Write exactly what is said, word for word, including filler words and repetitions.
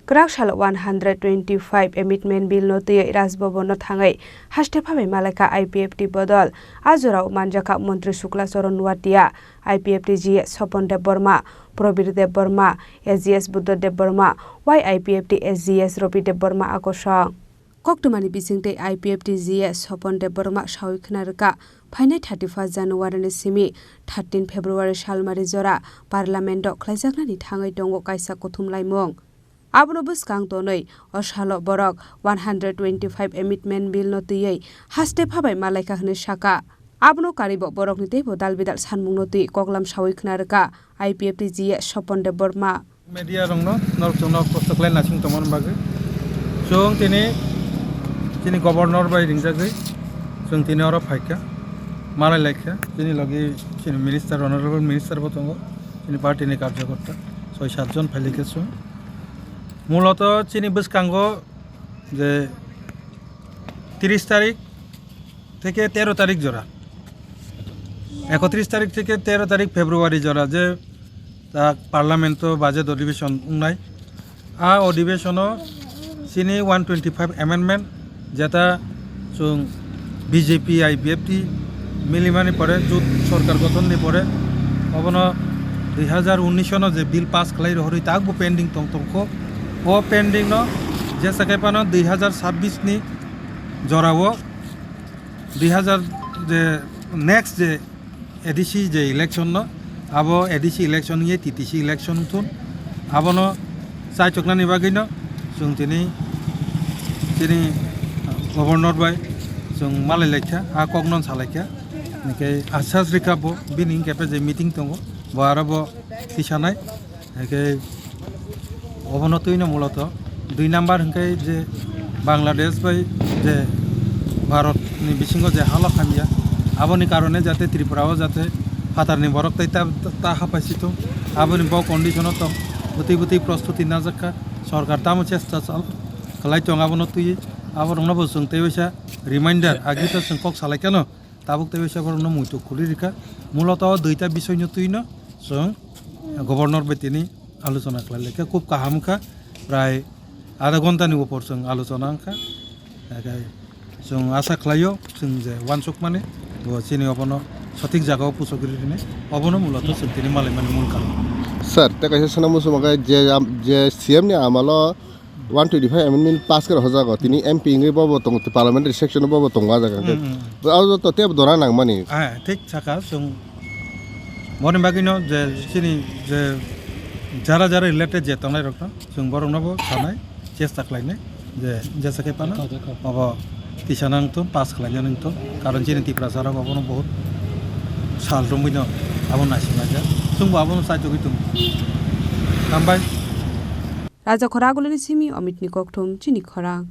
Kwrak salo one hundred twenty-five Amendment Bill no twiwi Raj Bhavan no thangwi haste phabai malaikha I P F T bodol. A jorao manjakha Montri Shukla Charan Nuatia, I P F T G S Sopon Debbarma, Prabir Debbarma, A G S Buddha Debbarma, Y I P F T S G S Robi Debbarma akosong. Koktwmani bisingtwi I P F T G S Sopon Debbarma sawi khna rwkha, phainai thirty-first January ni simi thirteen February salmari jora Parliament o khlaijaknani thangwi tongo kaisa kuthum laimung. Abono bwskang tonwi o salo borok one hundred twenty-five Amendment Bill no twiwi haste phabai malaikha hwnwi sakha. Abono karwibo borokni teibo dal bidal sanmungno twi koklam sawi khna rwkha I P F T G S Sopon Debbarma. Media rokno norok chwngno kosto khlai naising tongmani bagwi chwng tini chini governor bai ringjagwi chwng tini oro phaikha, malai laikha. Chini logi chini minister, honorable minister bo tongo, chini party ni karjakorta soi sat jon phailaikha chwng. Muloto chini bwskango je tris tarik theke tero tarik jora, ekotris tarik theke tero tarik February jora je ta Parliament o budget adhibeshon wngnai. A adhibeshon o chini one twenty-five amendment, jeta chwng B J P I P F T milimani pore, jut sorkar gothon ni pore, obono dui hazar unnish no je bill pass khlai rohorwi, ta bo pending tong tongkho. O pending no jesa khe phano dui hazar sabbish ni jorao, dui hazar je next je A D C je election no, abo A D C election ye T T C election thun, abono chaichoknani bagwi no chwng tini, tini governor bai chwng malai laikha, a kokno salaikha, hingke asas rikha bo, bini hingke je meeting tongo, bo aro bo tisanai. Hake obono twino muloto dui number hwnkhe je Bangladesh bai je Bharat ni bisingo je halok hamya, aboni karone jate Tripura o jate phatar ni borok tei ta, ta hapai si thung, aboni bo condition o tong, bwtwi bwtwi prostuti najakha, sorkar tamo chesta chal khlai tong, abono twiwi aborokno bo chwng tei waisa reminder agi to chwng kok salai kano. Tabuk tei waisa borokno muitu khulirikha. Muloto o duita bisoino twino chwng governor bai tini alochona khlai laikha. Khub kaham wngkha, prai adha ghontani upor chwng alochona wngkha. Hake chwng asa khlaio, chwng je uansukmani bo chini obono sothik jagao puchogri rinai, obono muloto chwng tini malaimani mul karon. Sir, tei kaisa swnam muchung je, je C M ni amalo one twenty-five amendment pass khe rw jago, tini M P wngwi bobo tongo, parliamentary section o bobo tongo a jaga hwnkhe. Hmm, hmm. O joto tei dora nangmani. Ah, thik saka, chwng boni bagwino je chini je jara jara related je tongnai rokno chwng borokno bo sanai chesta khlainai je jesa khe phano obo tisa nang thung, pass khlaina nang thung, karon chini Tiprasa rok obono bahut sal romwi no abo naising laijak, chwngbo abono chaichogwi tongo. Hambai. Raja Khoragulini simi Omitni kokthum chini khorang.